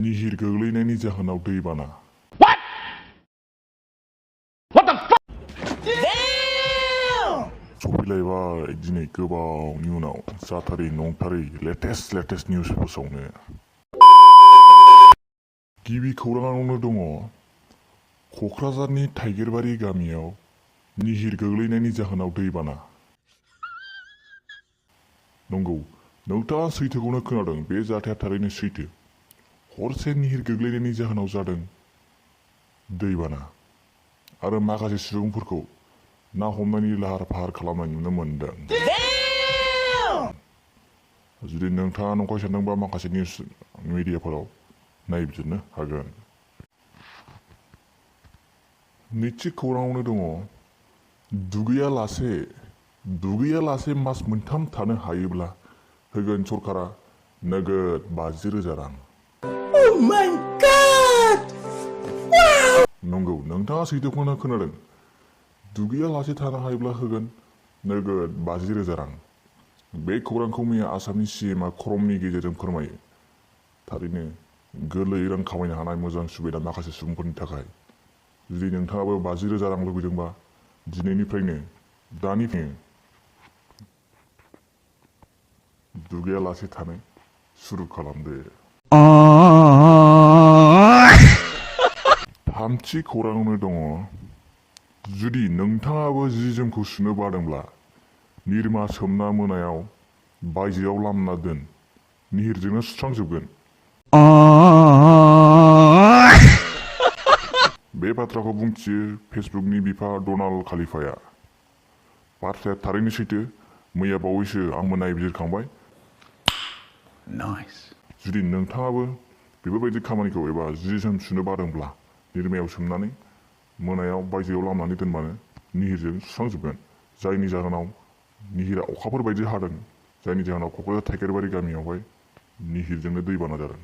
निहिर गोग्लैनायनि जाहोनाव दैबाना। सफैलायबाय दिनै गोबावनि उनाव जाथारै नंथारै लेटेस्ट निउस फोसावनो। गिबि खौराङावनो दङ क'क्राझारनि थाइगिरबारि गामियाव निहिर गोग्लैनायनि जाहोनाव दैबाना। नंगौ, नोंथाङा सैथोखौनो खोनादों। बे जाथाया थारैनो सैथो। हरसे निहिर गोग्लैनायनि जाहोनाव जादों दैबाना आरो माखासे सुबुंफोरखौ ना हमनायनि लाहार फाहार खालामनाय नुनो मोनदों। जुदि नोंथाङा नंखाय सानदोंबा माखासे निउस मिडियाफोराव नायबिजिरनो हागोन। नैथि खौराङावनो दङ दुगैयालासे मास मोनथाम थानो हायोब्ला होगोन सरकारा नोगोद 50,000 रां। Oh my God! Wow! नंगौ, नोंथाङा सैथोखौनो खोनादों। दुगैयालासे थानो हायोब्ला होगोन नोगोद 50,000 रां। बे खौरांखौ मैया आसामनि CMआ खरमनि गेजेरजों फोरमायो। थारैनो गोरलैयै रां खामायनो हानाय मोजां सुबिदा माखासे सुबुंफोरनि थाखाय। जुदि नोंथाङाबो 50,000 रां लुबैदोंबा दानिफ्रायनो दुगैयालासे थानो सुरु खालामदो। थामथि खौराङावनो दङ जुदि नोंथाङाबो जि जोमखौ सुनो बादोंब्ला निरमा सोमना मोनायाव बायजोआव लामना दोन, निहिरजोंनो सुस्रांजोबगोन। बे बाथ्राखौ बुंथियो फेसबुकनि बिफा डनाल्ड खालिफाया। बाथ्राया थारैनो सैथो। मैया बावैसो आंबो नायबिजिरखांबाय। जुदि नोंथाङाबो बेफोरबायदि खामानिखौ एबा जि जोम सुनो बादोंब्ला निरमायाव सोमनानै मोनायाव बायजोआव लामनानै दोनबानो निहिरजों सुस्रांजोबगोन। जायनि जाहोनाव निहिरा अखाफोर बायदि हादों। जायनि जाहोनाव क'क्राझार थाइगिरबारि गामियावहाय निहिरजोंनो दैबाना जादों।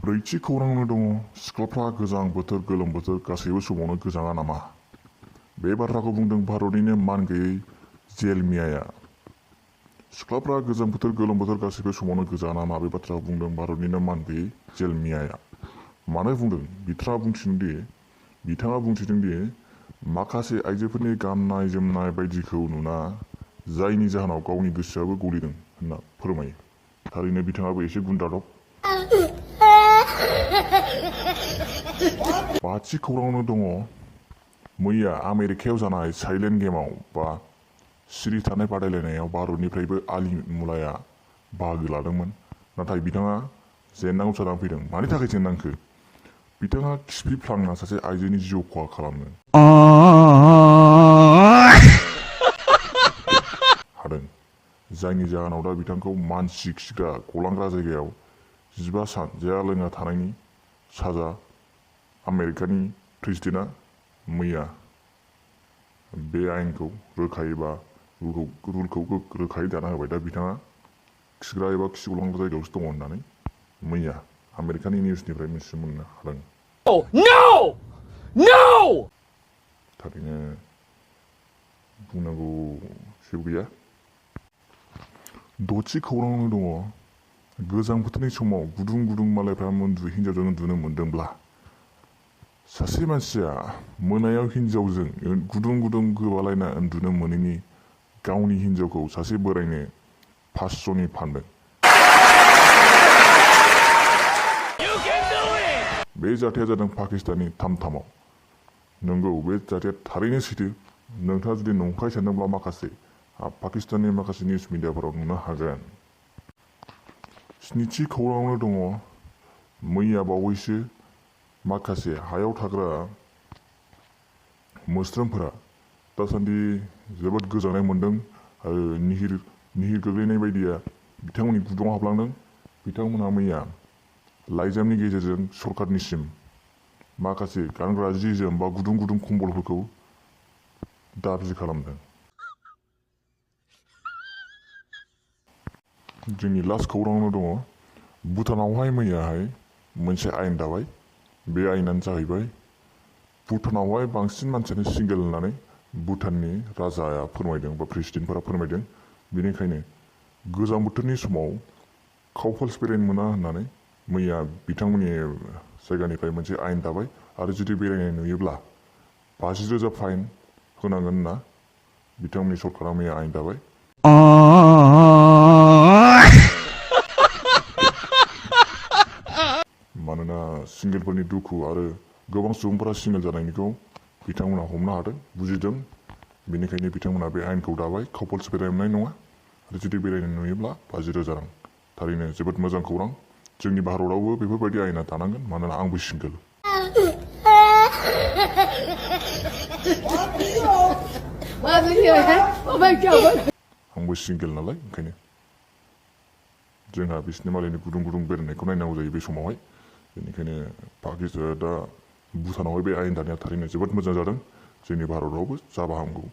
ब्रैथि खौराङावनो दङ सिख्लाफ्रा गोजां बोथोर गोलोम बोथोर गासैबो समावनो गोजाङा नामा? बे बाथ्राखौ बुंदों भारतनिनो मानगैयै जेलमियाया। सिख्लाफ्रा गोजां बोथोर गोलोम बोथोर गासैबो समावनो गोजाङा नामा? बे बाथ्राखौ बुंदों भारतनिनो मानगैयै जेलमियाया। मानो बुंदों? बिथाङा बुंथिदोंदि माखासे आइजोफोरनि गाननाय जोमनाय बायदिखौ नुना जायनि जाहोनाव गावनि गोसोआबो गलिदों होनना फोरमायो। थारैनो बिथाङाबो एसे गुन्दादब। बाथि खौराङावनो दङ मैया आमेरिकायाव जानाय साइलेन्ट गेमाव बा सिरि थानाय बादायलायनायाव भारतनिफ्रायबो आली मुलाया बाहागो लादोंमोन। नाथाय बिथाङा जेननांगौ जानानै फैदों। मानि थाखाय जेननांखो? बिथाङा खिफिफ्लांना सासे आइजोनि जिउ खहा खालामनो हादों। जायनि जाहोनाव दा बिथांखौ मानसि खिग्रा गलांग्रा जायगायाव 15 सान जाया लोङा थानायनि साजा आमेरिकानि प्रेसिडेन्टआ मैया बे आयेनखौ रुलखौ रोखायै दाना होबाय। दा बिथाङा खिग्रा एबा खि गलांग्रा जायगायावसो दङ होननानै मैया आमेरिकानि निउसनिफ्राय मिथिनो मोननो हादों। थारैनो बुंनांगौ जेबो गैया। दथि खौराङावनो दङ गोजां बोथोरनि समाव गुदुं मालायफ्रा हिनजावजों उन्दुनो मोनदोंब्ला सासे मानसिया मोनायाव हिनजावजों गुदुं गोबालायना उन्दुनो मोनैनि गावनि हिनजावखौ सासे बोरायनो 500नि फानदों। बे जाथाया जादों पाकिस्ताननि थामथामाव। नंगौ, बे जाथाया थारैनो सैथो। नोंथाङा जुदि नंखाय सानदोंब्ला पाकिस्ताननि माखासे निउस मिडियाफोराव नुनो हागोन। स्निथि खौराङावनो दङ मैया बावैसो माखासे हायाव थाग्रा मोस्रोमफोरा दासान्दि जोबोद गोजांनाय मोनदों आरो निहिर गोग्लैनाय बायदिया बिथांमोननि गुदुङाव हाबलांदों। बिथांमोनहा मैया लाइजामनि गेजेरजों सरकारनिसिम माखासे गानग्रा जि जोम बा गुदुं कम्बलफोरखौ दाबि खालामदों। जोंनि लास्ट खौराङावनो दङ भुटानावहाय मैयाहाय मोनसे आयेन दाबाय। बे आयेनानो जाहैबाय भुटानावहाय बांसिन मानसियानो सिंगेल होननानै भुटाननि राजाया फोरमायदों बा प्रेसिडेन्टफोरा फोरमायदों। बेनिखायनो गोजां बोथोरनि समाव काउपल्स बेरायनो मोना होननानै मैया बिथांमोननि जायगानिफ्राय मोनसे आयेन दाबाय आरो जुदि बेरायनाय नुयोब्ला 50,000 फाइन होनांगोन होनना बिथांमोननि सरकारा मैया आयेन दाबाय। मानोना सिंगेलफोरनि दुखु आरो गोबां सुबुंफोरा सिंगेल जानायनिखौ बिथांमोना हमनो हादों, बुजिदों। बेनिखायनो बिथांमोना बे आयेनखौ दाबाय, काउपल्स बेरायनो मोननाय नङा आरो जुदि बेरायनो नुयोब्ला 50,000 रां। थारैनो जोबोद मोजां खौरां। जोंनि भारतावबो बेफोरबायदि आयेना थानांगोन, मानोना आंबो सिंगेल। आंबो सिंगेल नालाय ओंखायनो जोंहा बिसिनि मालायनि गुदुं गुदुं बेरायनायखौ नायनांगौ जायो बे समावहाय। बेनिखायनो दा भुटानावहाय बे आयेन दानाया थारैनो जोबोद मोजां जादों। जोंनि भारतावबो जाबा हामगौ।